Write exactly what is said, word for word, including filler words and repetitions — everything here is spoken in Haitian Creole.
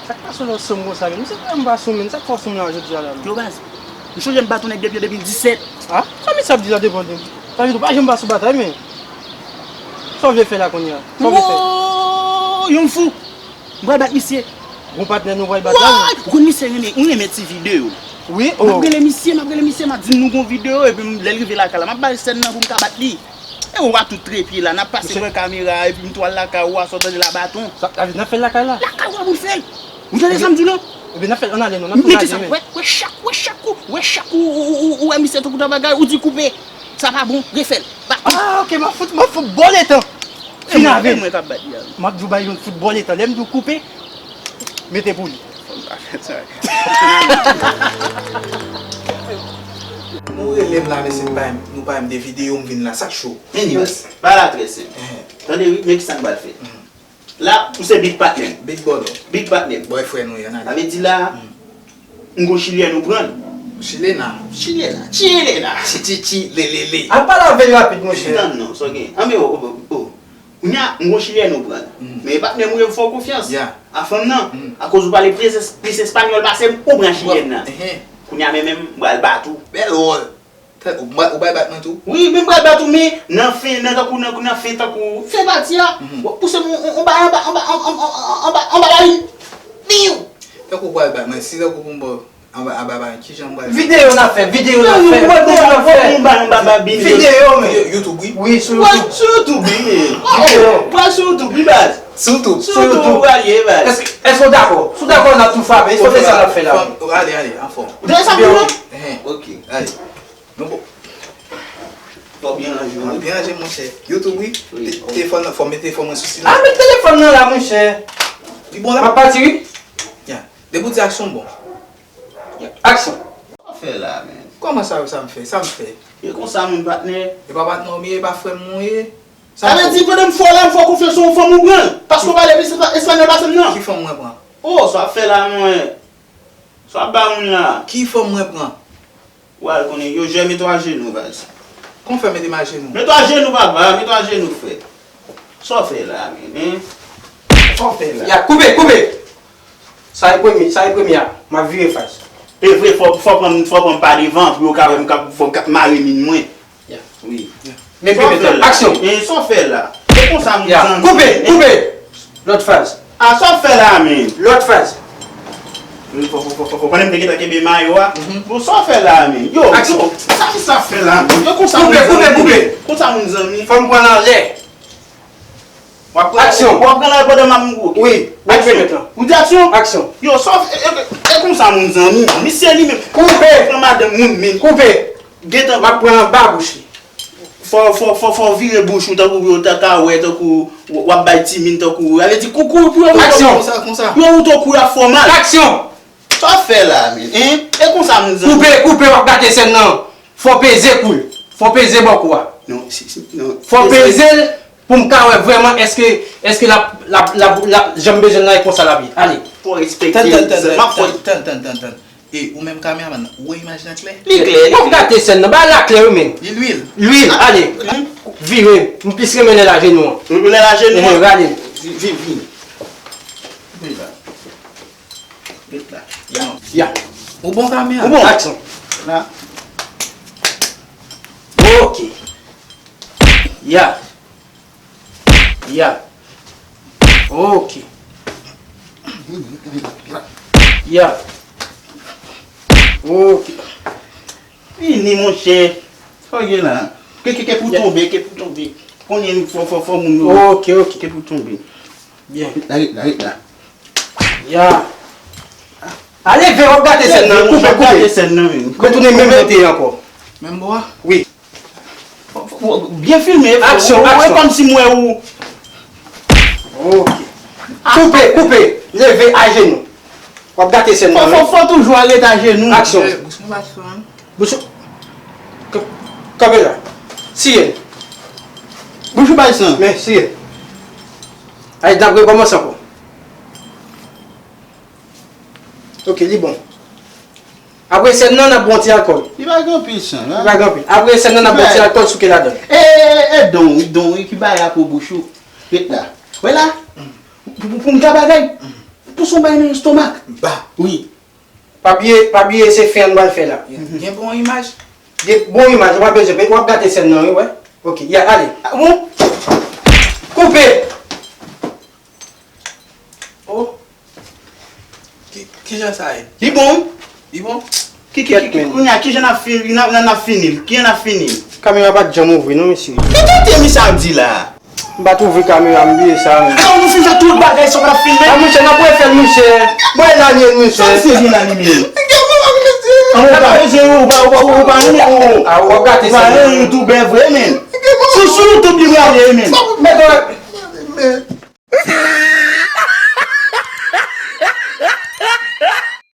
Sa k pase w nan sanm konsa menm? Misye pa janm pa sou menm, sa k fè w sou menm la jodi a la menm? Yo baz, m sonje m bat yon nèg depi an de mil disèt. Ah, sa misye ap di la depann de m. Sa vle di w pa janm pa sou batay men. Sa w vle fè la kounye a? Sa w vle fè? Woy, yon fou. M pral bat misye. Gon patnè nou pral bat la menm. Woy, ou konn misye renmen, ou renmen ti videyo. Wi, oh. M ap rele misye, m ap rele misye, m ap di l nou gon videyo, epi m, lè l rive lakay la, m ap ba l sèn nan pou m ka bat li. E ou a tout trepye la, n ap pase bò kamera a, epi m tou al lakay ou a, sa w tande la baton. Sa, n ap fè l lakay la? Lakay ou a pou l fè l. Ou tande sa m di w lan? Ebyen, n ap fè l, ann ale non, n ap fè l. Mete sa, wè, wè chak, wè chak kou, wè chak kou, ou, ou, ou, ou wè misye tankou ta bagay, ou di koupe. Sa pa bon, refè l. Bat tou. Ah, ok, m ap fout, m ap fout bò letan. Fin avè l. E mwen k ap bat li a. M ap di w bay yon fout bò letan. Lè m di w koupe, mete pou li. Fò m pa fè sa. Nou rele m la, mesye, m pa, nou pa m de videyo, m vin la, sa k cho? Anyways, bagay la trè senp. Tande wi, men kisa m pral fè. La, ou se big patnè m. Big brother. Big patnè m. Bòyfrèn ou ye, ann ale. Sa vle di la, m gon chilyèn ou pran l. Chilena. Chilena. Chilena. Chi, chi, chi, le, le, le. Al pale avè l rapid, monchè. Tann non, sa w gen. Anben, o, o, o. Kounye a, m gon chilyèn ou pran l. Men patnè m ou ye, m fè w konfyans. A fanm nan, akoz ou pale plis, plis espanyòl pase m, ou pran chilyèn nan. Kounye a, men menm, m pral bat ou. Bèl wòl. Ou bay, ou bay bat mwen tou? Wi, men m pral bat ou, men nan fen, nan tankou, nan, nan fen, tankou, fen pati a, w ap pouse m on, on, on ba, anba, anba, anba, anba, anba, anba larin. Biw! Tankou w pral bat mwen, si tankou pou m ba w anba, anba larin, kijan m pral bat? Videyo n ap fè, videyo n ap fè, videyo n ap fè. Videyo, men. Videyo, YouTube, wi. Wi, sou YouTube. Sou YouTube, wi, men. Videyo. Pral sou YouTube, wi, baz. Sou YouTube. Sou YouTube, w pral ye, baz. Èske, èske w dakò? Si w dakò, n ap tou frape. Se sa n ap fè la. Ale, ale, anfòm. Ou tande sa m di w lan? Ok. Ale. Nou bon. Fò w byen ranje w, wi. Byen ranje, monchè. YouTube, wi. Wi. Te-, telefòn nan, fò m met telefòn mwen sou silans. Ah, met telefòn nan la, monchè. Li bon la? M ap pati, wi. Ya. Depi w di aksyon, bon. Ya. Aksyon. Sa w fè la, men? Kòman sa, sa m fè? Sa m fè? E konsa, moun patnè. E pa patnè w m ye, e pa frè m ou ye. Sa vle di, pandan m fè w la, m fè w konfyans, se yon fanm ou pran. Paske w pale plis espanyòl pase m nan. Ki fanm mwen pran? Oh, sa w ap fè la, mwen. Sa w ap ba moun la? Ki fanm mwen pran? Ou al konnen, yo jè, mete w ajenou, baz. Kòman fè mete m ajenou? Mete w ajenou, papa, mete w ajenou, frè. Sa w fè la, men, hein? Sa w fè la? Ya, koupe, koupe! Sa e premye, sa e premye a. M ap vire fas. E vre, fò, fò pran m, fò pran m pa devan, pou yo ka wè m k ap, fò m k ap mare min mwen. Ya. Wi. Men sa w fè la? Aksyon. E sa w fè la? E konsa moun zanmi. Koupe, koupe. Lòt faz. A sa w fè la, men? Lòt faz. Fò, fò, fò, fò, fò, pandan m te gentan kenbe mayo a. Bon, sa w fè la, men? Yo, aksyon. Sa misye ap fè la, men? E konsa moun zanmi. Koupe, koupe, koupe. Konsa moun zanmi. Fò m pran l anlè. W ap pran, aksyon. W ap pran l anlè pandan m ap mouri. Wi, aksyon. Ou di aksyon? Aksyon. Yo, sa w fè, e, e, e konsa moun zanmi. Misye li menm. Koupe. Pran madanm moun, men. Koupe. Gentan. M ap pran anba bouch li. Fò, fò, fò, fò w vire bouch ou tankou yo ta ka wè, tankou w, w ap bay timin, tankou, sa vle di koukou, pou yo wouto. Aksyon. Konsa, konsa. Yo wouto kou y ap fè w mal. Aksyon. Sa w ap fè la, men, hein? E konsa moun zanmi. Koupe, koupe, w ap gate sèn nan. Fò w peze kou l. Fò w peze bò kou a. Non, si, si, non. Fò w peze l pou m ka wè vrèman èske, èske l ap, l ap, l ap, l ap, jan m bezwen l la, e konsa l ap ye. Ale. Fò w respekte. Tann, tann, tann, tann, tann, tann, tann, tann. E ou menm kameramann, ou wè imaj lan klè? Li klè, li klè. W ap gate sèn nan, bagay la klè wi men. Li lwil. Lwil, ale. Vire. M plis renmen lè l ajenou an. Ou renmen lè l ajenou an? Ehe, rale l. Vin, vin, vin. Vin la. Ret la. Ya. Ya. Ou bon kamera? Ou bon? Aksyon. La. Ok. Ya. Ya. Ok. Ya. Ok. Vini, monchè. Sa w gen la? Ke, ke, ke pou tonbe, ke pou tonbe. Konnen fò, fò, fò moun yo. Ok, ok. Ke pou tonbe. Byen. Ret la, ret la, ret la. Ya. Ale, vin, w ap gate sèn nan. Koupe, koupe. Gate sèn nan, men. Retounen menm kote ankò. Menm bò a? Wi. Fò, fò, fò, byen filme, fò. Aksyon, aksyon. Ou wè kòmsi m wè ou. Ok. Koupe, koupe. Leve ajenou. W ap gate sèn nan. Fò, fò, fò toujou al ret ajenou. Aksyon. Bouch mwen pa sou an. Bouch ou. K-, kanpe la. Siye. Bouch ou bay san. Men, siye. Ay, n ap rekòmanse ankò. Ok, li bon. Apre sèn nan, n ap bwè yon ti alkòl. Li pa gen anpil san, non? Li pa gen anpil. Apre sèn nan, n ap bwè yon ti alkòl, souke ladan l. E, e, e, e, don, don, ki bay apre bouch ou. Ret la. Wè la? Pou, pou, pou m ka bagay. Pou se yon bagay nan estomak. Ba, wi. Pa bliye, pa bliye se fen an nou pral fè la. Gen bon imaj. Gen bon imaj, ou pa bezwen, w ap gate sèn nan, wi, wè. Ok, ya, ale. Ah, bon. Koupe. Oh. Ki, ki jan sa ye? Li bon. Li bon? Ki, ki, ki, ki, kounye a, ki jan n ap fi-, n ap, n ap fini l? Ki jan n ap fini l? Kamera pa t janm ouvri non, mesye. Ki kote misye ap di la? M pa t ouvri kamera, m bliye sa, men. Ankò nou fin fè tout bagay sa w pa t ap filme? A, monchè, n ap refè l, monchè. Bon, e la li ye, monchè. Sa se vin la li menm. An, ou pa bezwen, ou pa, ou pa, ou pa, ou pa, ou pa, ou pa, ou pa, ou pa, yon youtubè vre, men. Sou, sou YouTube li prale, men. Mèt, mèt.